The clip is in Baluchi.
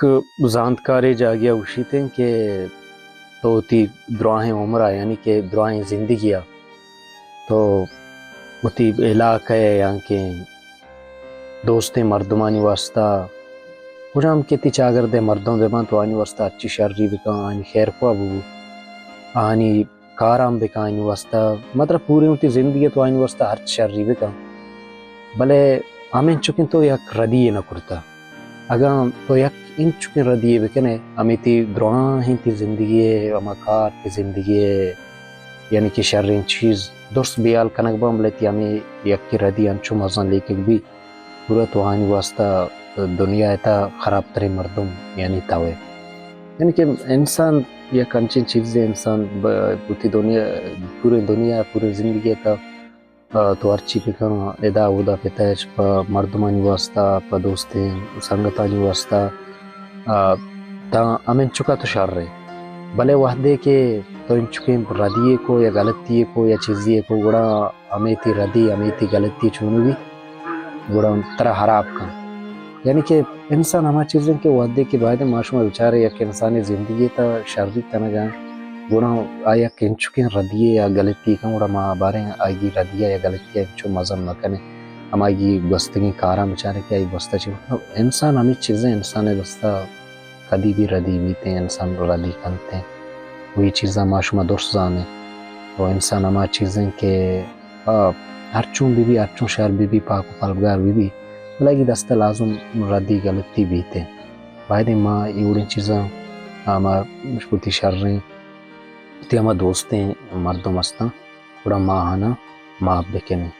یک زانتکارے جاگہے ءَ گوشیت ایں کہ تو وتی دراہیں عمر ءَ، یعنی کہ دراہیں زندگی ءَ تو وتی علاقہ ءِ یا کہ دوستیں مردمانی واسطہ، کجام کہ تئی چاگرد ءِ مردم بہ بنت، تو آیانی واسطہ ہرچی شری بکن، آیانی خیرخواہ ببو، آیانی کاراں بکن آیانی واسطہ، مطلب پوریں وتی زندگی ءَ تو آیانی واسطہ ہرچ شری بکن، بلے ہمینچکیں تو یک ردی یے نہ کرتہ۔ اگاں تو یک انچکیں ردی یے بکن ئے، ہمے تئی دراہیں تئی زندگی ءِ ہما کار، تئی زندگی ءِ یعنی کہ شریں چیز درست بیال کنگ باں، بلے تئی ہمے یکیں ردی انچو مزن لیکگ بی، پورا تو آیانی واسطہ دنیا ءِ تہا خراب تریں مردم یعنی تو ئے۔ یعنی کہ انسان یک انچیں چیزے، انسان ب-، وتی دنیا، پوریں دنیا، پوریں زندگی ءِ تہا، آ، تو ہرچی بکن، ادا اودا پتئے پہ مردمانی واسطہ، پہ دوستیں سنگتانی واسطہ، آ، تاں ہمینچکا تو شر ئے۔ بلے وہدے کہ تو انچکیں ردی یے کو یا غلطی یے کو یا چیزی یے کو، گڑا ہمے تئی ردی، ہمے تئی غلطی چون بی، گڑا ترا ہراب کن۔ یعنی کہ انسان ہما چیز انت کہ وہدے کہ باید انت ما شما بچارے یک انسانے زندگی ءِ تہا شری کنگ ءَ انت، گڑا آ یک انچکیں ردی یے یا غلطی کن، گڑا ما باریں آئی ردی ءَ یا غلطی ءَ انچو مزن مکنیں، ہمائی گوستگیں کاراں بچاریں کہ آئی گوستہ چی بوتگ۔ انسان ہمے چیزیں انسان ءِ دستا کدی بھی ردی بیت ایں، انسان ردی کنت ایں۔ و اے چیزاں ما شما درست زانیں۔ و انسان ہما چیز انت کہ، آ، ہرچون بہ بی، ہرچون شر بہ بی، پاک و پلگار بہ بی، بلے آئی دست ءَ لازم ردی غلطی بیت ایں۔ باید انت ما اے وڑیں چیزاں، آ، ما وتی شریں، وتی ہما دوستیں مردم ہستاں، گڑا ما آہاناں معاف بکنیں۔